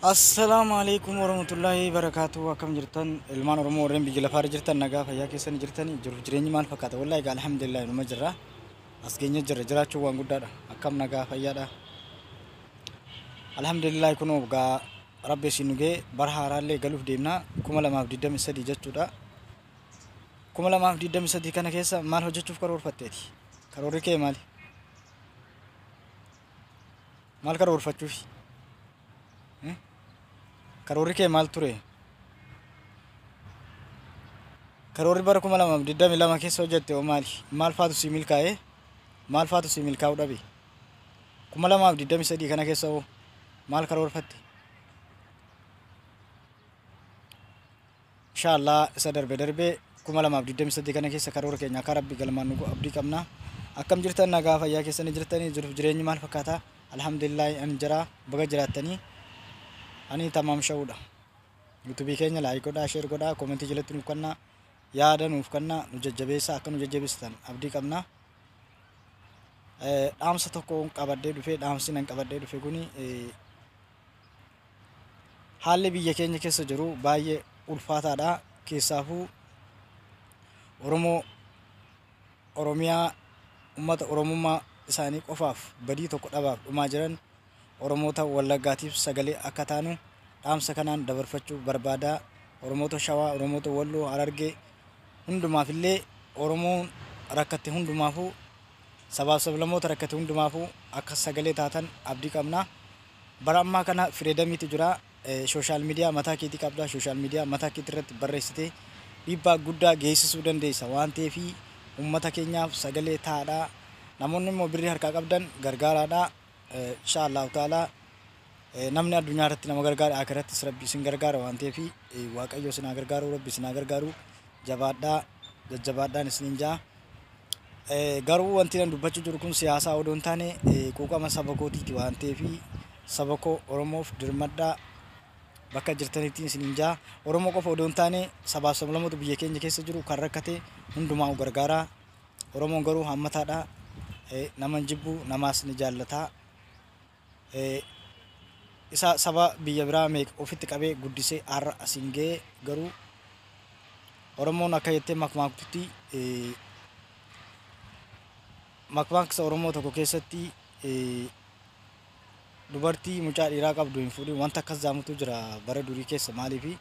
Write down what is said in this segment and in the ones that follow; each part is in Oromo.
Assalaamu alaikum warahmatullahi wabarakatuh. Akkam jirtan ilmaan Oromoo warreen biyya lafaarra jirtan, nagaa fayyaa keessanii jirtanii? Jiruuf jireenyi maal fakkaata? Wallahi egaa alhamdulillah numa jirra. As keenya jirra, jiraachuun waan guddaadha. Akkam nagaa fayyaadha? Alhamdulillah, kunoo egaa rabbi isin nu ga'e, bara haaraallee galuuf deemna, 2023 jechuudha. 2023 kana keessa maal hojjechuuf karoorfatteeti? Karoorri kee maali? Maal karoorfachuufi? Karoorri kee maal ture? Karoorri bara 2022 keessa hojjette hoo maali? Maal faatu sii milkaa'e? Maal faatu sii milkaa'uu dhabe? 2023 kana keessa hoo maal karoorfatte? Inshallah isa darbe darbe 2023 kana keessa karoora keenya akka rabbi galmaan nu ga'u abdii qabna. Akkam jirtan, nagaa fayyaa keessanii jirtanii? Jiruuf jireenyi maal fakkaata? Alhamdulillah, ani jira, baga jiraattanii. Ani Tamaam Shawuudha. Yuutuubii keenya like godhaa, share godhaa, koomentii jalatti nuuf kennaa, yaada nuuf kennaa, nu jajjabeessaa, akka nu jajjabeessitan abdii qabna. Dhaamsa tokko qabadhee dhufe, dhaamsi nan qabadhee dhufe kuni haalli biyya keenya keessa jiru baay'ee ulfaataadha. Keessaafuu Oromoo Oromiyaa, uummata Oromummaa isaanii qofaaf badii tokko dhabaaf dhumaa jiran Oromoota Wallaggaatiif sagalee akka taanu dhaamsa kanaan dabarfachuu barbaada. Oromoota Shawaa, Oromoota Walloo, Harargee hundumaaf illee, Oromoon rakkatte hundumaafuu, sabaaf sablammoota rakkate hundumaafuu akka sagalee taatan abdii qabna. Bara ammaa kana freedomiitu jira. Social media mataa keetii qabda. Social media mataa keetii irratti barreessitee dhiibbaa guddaa geessisuu dandeessa waan ta'eef uummata keenyaaf sagalee taadhaa. Namoonni immoo birrii harkaa qabdan gargaaraadha. Insha Allahu ta'ala namni addunyaa irratti nama gargaara, akirattis rabbi isin gargaara waan ta'eef Waaqayyo isin haa gargaaru, rabbi isin haa gargaaru. Jabaadhaa, jajjabaadhaan isiniin jaa. Garuu wanti nan dubbachuu jiru kun siyaasaa odoo hin taane quuqama saba kootiiti waan ta'eef saba koo Oromoof dirmadhaa bakka jirtanitti isiniin jaa. Oromoo qofa odoo hin taane sabaaf sablammoota biyya keenya keessa jiru kan rakkate hundumaa gargaara. Oromoon garuu hammataadha. Nama hin jibbu, namaas ni jaallata. Isa saba biyya biraa meeqa ofitti qabee guddisee har'a asiin ga'ee, garuu Oromoon akka jettee makmaaktutti makmaaksa Oromoo tokko keessatti dubartii mucaa dhiiraa qabdu hin fuudhin wanta akkas jaamutu jira bara durii keessa, maaliifi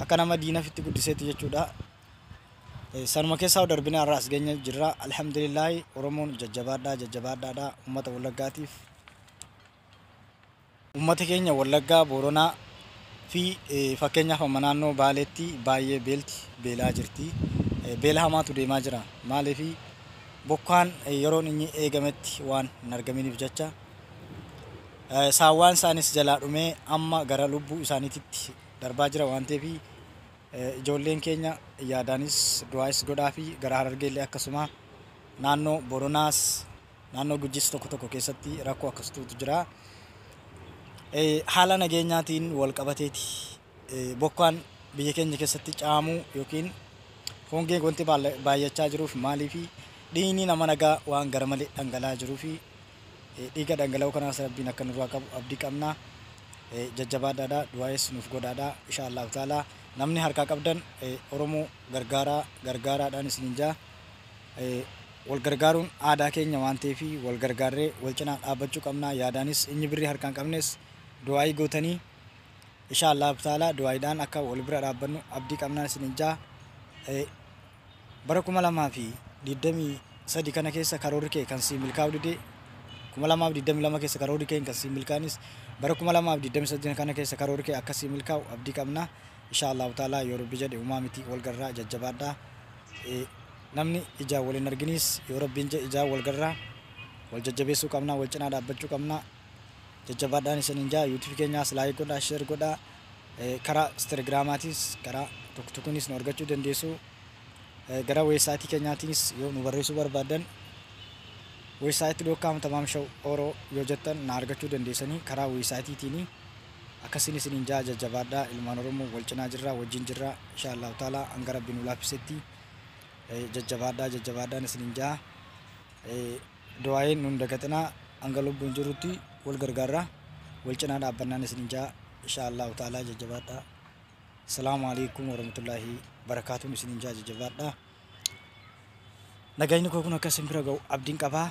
akka nama diina ofitti guddiseetti jechuudha. Sanuma keessaa darbinee har'a as geenya jirra. Alhamdulillaahi, Oromoon jajjabaadhaa, jajjabaadhaadha uummata Wallaggaatiif. Uummata keenya Wallaggaa, Booranaa fi fakkeenyaaf amma naannoo Baaleetti baay'ee beelti beelaa jirti. Beela hamaatu deemaa jira. Maaliif bokkaan yeroon inni eegametti waan hin argaminiif jecha saawwaan isaanis jalaa dhumee amma gara lubbuu isaaniititti darbaa jira waan ta'eef ijoolleen keenya yaadaanis du'aayis godhaa fi gara Harargeellee akkasuma naannoo Boronaas naannoo Gujis tokko tokko keessatti rakkoo akkasituutu jira. Haala nageenyaatiin wal qabateeti bokkaan biyya keenya keessatti caamuu yookiin hongeen wanti baay'achaa jiruuf, maaliifi dhiigni nama nagaa waan gara malee dhangala'aa jiruufi dhiiga dhangala'uu kanaas rabbiin akka nurraa qabu abdii qabna. Jajjabaadhaadha, du'aayis nuuf godhaadha. Insha Allahu ta'ala namni harkaa qabdan Oromoo gargaaraa, gargaaraadhaan isiniin jaa. Wal gargaaruun aadaa keenya waan ta'eef wal gargaarree wal cinaa dhaabbachuu qabna. Yaadaanis inni birrii harkaan qabnes du'aayii gootanii insha Allahu ta'ala du'aayiidhaan akka wal bira dhaabbannu abdii qabnaan isiniin jaa. Bara 2023 kana keessa karoorri kee kan sii milkaa'uu dide, 2022 keessa karoorri kee kan sii milkaa'anis, bara 2023 kana keessa karoorri kee akka sii milkaa'u abdii qabna. Insha Allahu ta'ala yoo rabbi jedhe uumaa miti wal garraa, jajjabaadhaa. Namni ijaan wal hin arginis yoo rabbiin jedhe ijaan wal garraa, wal jajjabeessuu qabna, wal cinaa dhaabbachuu qabna. Jajjabaadhaan isiniin jaa. Yuutuubii keenyaas like godhaa, share godhaa, karaa telegiraamaatis karaa tokko tokkonis nu argachuu dandeessu. Gara weebsaayitii keenyaatiinis yoo nu barreessuu barbaaddan website.com Tamaam Shaw Oro yoo jettan na argachuu dandeessanii karaa weebsaayitiitiin. Akkasiin isiniin jaa, jajjabaadhaa ilmaan Oromoo, wal cinaa jirraa, wajjin jirraa, insha Allahu ta'ala hanga rabbi nu laaffisetti. Jajjabaadhaa, jajjabaadhaan isiniin jaa. Du'aayin nun dagatinaa, hanga lubbuun jirrutti wal gargaarraa, wal cinaa dhaabbannaan isiniin jaa. Insha Allahu ta'ala jajjabaadhaa. Salaamu alaikum warahmatullaahi barakaatuun isiniin jaa jajjabaadhaa. Nagayni koo kun akka isin bira ga'u abdiin qabaa.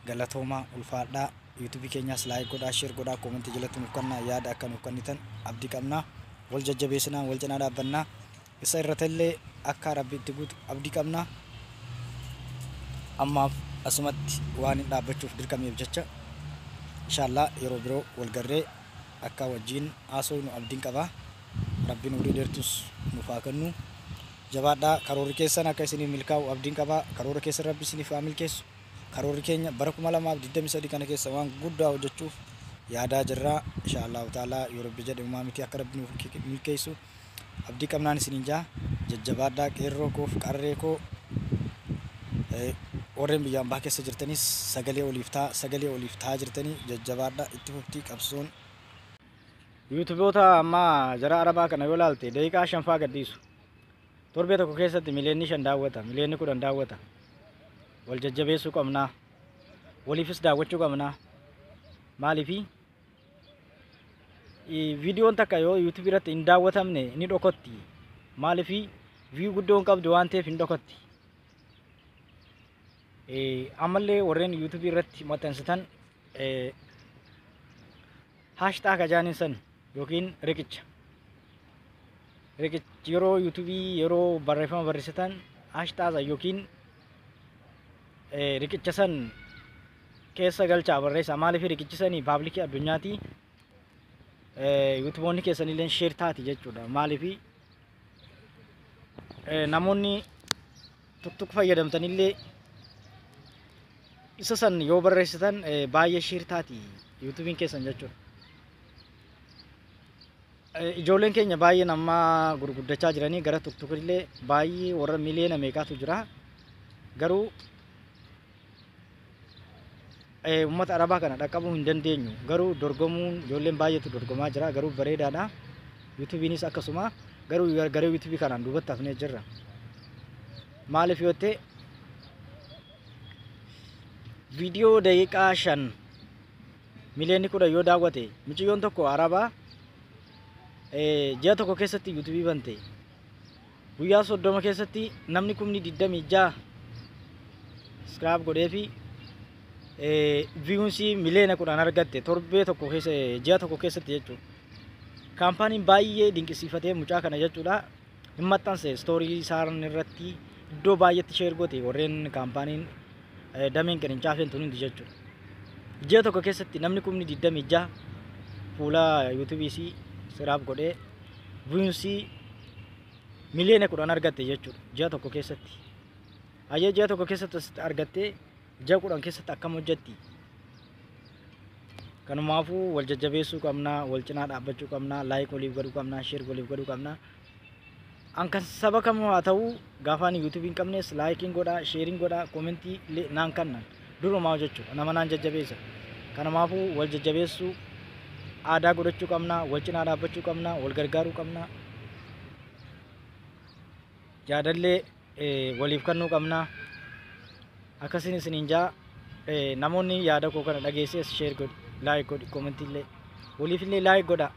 Galatoomaa, ulfaadhaa. Yuutuubii keenyaas like godhaa, share godhaa, koomentii jalatti nuuf kennaa, yaada akka nuuf kennitan abdii qabnaa. Wal jajjabeessinaa, wal cinaa dhaabbannaa. Isa irratallee akka Rabbi itti guutu abdii qabnaa. Ammaaf asumatti waan hin dhaabbachuuf dirqameef jecha inshaallah yeroo biroo wal garree akka wajjin haasofnu abdiin qabaa. Rabbiin umurii dheertus nuuf haa kennu. Jabaadhaa, karoorri keessan akka isiniif milkaa'u abdiin qabaa. Karoora keessan Rabbi isiniif haa milkeessu. Karoorri keenya bara 2023 kana keessa waan guddaa hojjechuuf yaadaa jirra. Inshaallahu ta'ala yoo Rabbi jedhe uumaa miti akka Rabbi nuuf milkeessu abdii qabnaan isiniin jaa. Jajjabaadhaa qeerroo koof qarree koo, warreen biyya ambaa keessa jirtanis sagalee oliif ta'a, sagalee oliif ta'aa jirtanii jajjabaadhaa, itti fuftii qabsoon. Yuutuboota ammaa jara Arabaa kana yoo ilaalte daqiiqaa 5 gadhiisu. Torbee tokko keessatti miliyoonni 5 daawwata, miliyoonni 10 daawwata. Wal jajjabeessuu qabnaa. Waliifis daawwachuu qabnaa. Maaliifi viidiyoon takka yoo yuutuubii irratti hin daawwatamne ni dhokotti. Maaliifi viyuu guddoo hin qabdu waan ta'eef hin dhokotti. Ammallee warreen yuutuubii irratti maxxansitan hashtag ajaaniin san yookiin riqicha. Riqichi yeroo yuutuubii yeroo barreeffama barreessitan hashtag yookiin riqicha san keessa galchaa barreessa. Maaliif riqichi sanii paablikii addunyaati. Yuutuboonni keessanillee share taati jechuudha. Maaliif namoonni TikTok fayyadamtanillee isa san yoo barreessitan baay'ee share taati yuutuubiin keessan jechuudha. Ijoolleen keenya baay'een amma gurguddachaa jiranii gara TikTok illee baay'ee warra miliyoona meeqaatu jira. Garuu uummata Arabaa kana dhaqqabuu hin dandeenyu. Garuu dorgomuun ijoolleen baay'eetu dorgomaa jira. Garuu bareedaadha. Yuutuubiinis akkasuma. Garuu gara yuutuubii kanaan duubatti hafnee jirra. Maaliif yoo ta'e viidiyoo daqiiqaa 5 miliyoonni 10 yoo daawwate mucayyoon tokko Arabaa ji'a tokko keessatti yuutuubii bante guyyaa 30 keessatti namni 26,000 subscribe godhee fi viyuunsii miliyoona 10 argatte torbee tokko keessa ji'a tokko keessatti jechuudha. Kaampaaniin baay'ee dinqisiifatee mucaa kana jechuudha. Hin maxxanse istoorii isaan irratti iddoo baay'eetti share goote warreen kaampaaniin dameen qirincaa tun hundi jechuudha. Ji'a tokko keessatti namni 26,000 fuula yuutuubii isii subscribe godhee viyuunsii miliyoona 10 argatte jechuudha ji'a tokko keessatti. Hayyee ji'a tokko keessatti argattee ji'a 10 keessatti akkam hojjetti? Kanumaafuu wal jajjabeessuu qabnaa, wal cinaa dhaabbachuu qabnaa, like waliif godhuu qabnaa, share waliif godhuu qabnaa. An kan saba kamuu haa ta'u gaafa ani yuutuubii hin qabnes laayikiin godhaa, sheeriin godhaa, koomentii illee naan kennan. Durumaa jechuudha nama naan jajjabeessa. Kanumaafuu wal jajjabeessuu aadaa godhachuu qabnaa, wal cinaa dhaabbachuu qabnaa, wal gargaaruu qabnaa. Yaadallee waliif kennuu qabnaa. Akkasiin isiniin jaa namoonni yaada koo kana dhageessees share godhi, like godhi, koomentii illee waliif illee like godhaa.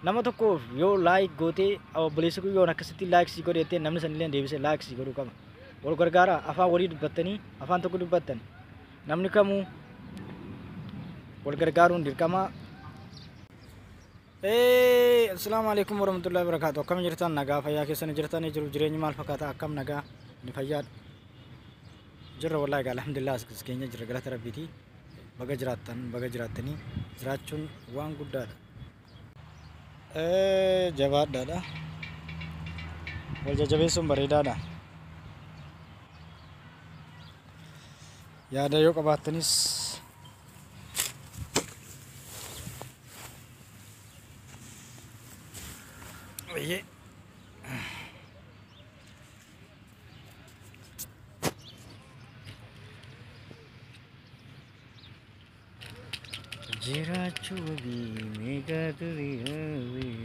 Nama tokkoof yoo like gootee obboleessi kun yoo akkasitti like si godhe jettee namni sanillee deebisee like si godhuu qaba. Wal gargaaraa, afaan walii dubbattanii afaan tokko dubbattan. Namni kamuu wal gargaaruun dirqama. Assalaamu alaikum warahmatullahi wabarakatuh. Akkam jirtan? Nagaa fayyaa keessan jirtanii jiru? Jireenyi maal fakkaata? Akkam nagaa? Ni fayyaadha. Jirra wallahi egaa alhamdulillah as keenya jirra, galata Rabbiiti. Baga jiraattan, baga jiraattanii, jiraachuun waan guddaadha. Jabaadhaadha. Wal jajjabeessuun bareedaadha. Yaada yoo qabaattanis Oye. Jiraachuu wabii meeqa durii.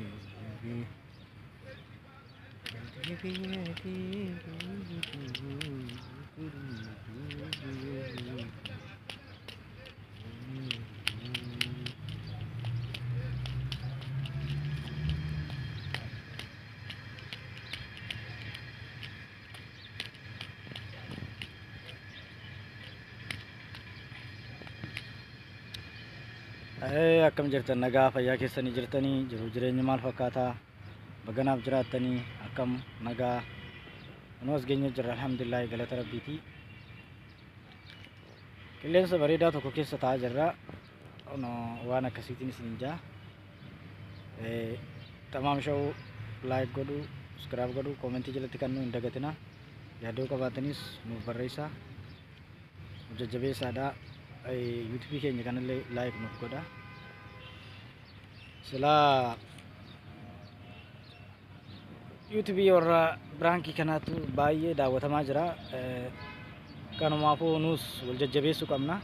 Akkam jirtan? Nagaa fayyaa keessanii jirtanii? Jiru jireenyi maal fakkaataa? Baganaaf jiraattanii akkam nagaa? Nu as geenye jirra, alhamdulillah, galata rabbiiti. Qilleensa bareedaa tokko keessa taa'aa jirra. Waan akkasiitiin isin jaa. Tamaam Show like godhuu, subscribe godhuu, koomentii jalatti kan nu hin dagatina. Yaadoo qabaatanis nuuf barreessaa. Jajjabeessaadha. Yuutuubii keenya kanallee like nuuf godha. Silaa yuutuubii warra biraankii kanaatu baay'ee daawwatamaa jira. Kanumaafuu nuus wal jajjabeessuu qabna.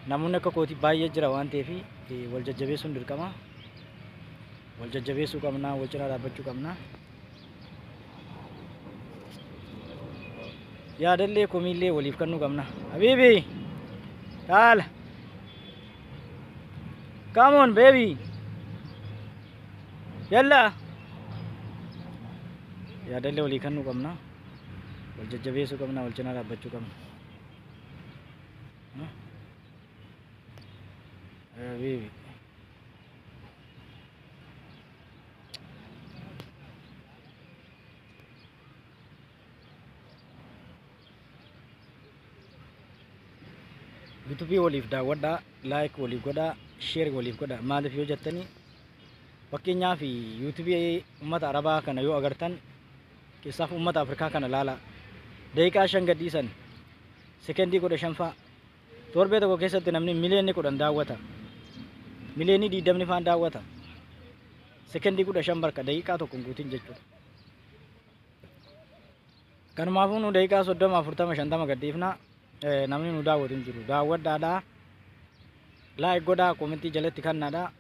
Namoonni akka kootii baay'ee jira waan ta'eef wal jajjabeessuun dirqama. Wal jajjabeessuu qabna, wal cinaa dhaabbachuu qabna. Yaadallee komiillee waliif kennuu qabna. Habiibi! Taala! Come on, baby! Yalla! Yaadallee walii kennuu qabna. Wal jajjabeessuu qabna, wal cinaa dhaabbachuu qabna. Habiibi. Yuutuubii waliif daawwadhaa, like waliif godhaa, share waliif godhaa. Maaliif yoo jettanii, fakkeenyaaf yuutuubii uummata Arabaa kana yoo agartan, keessaaf uummata Afrikaa kana laala. Daqiiqaa 5 gadhiisan, sekendii 15 fa'a. Torbee tokko keessatti namni miliyoonni 10 daawwata. Miliyoonni 20 faan daawwata. Sekendii 15 barka daqiiqaa tokko hin guutin jechuudha. Kanumaafuu nu daqiiqaa 30, 40, 50 gadhiifna. Namni nu daawwatu hin jiru. Daawwadhaadhaa. Like godhaa, koomentii jalatti kennaadhaa.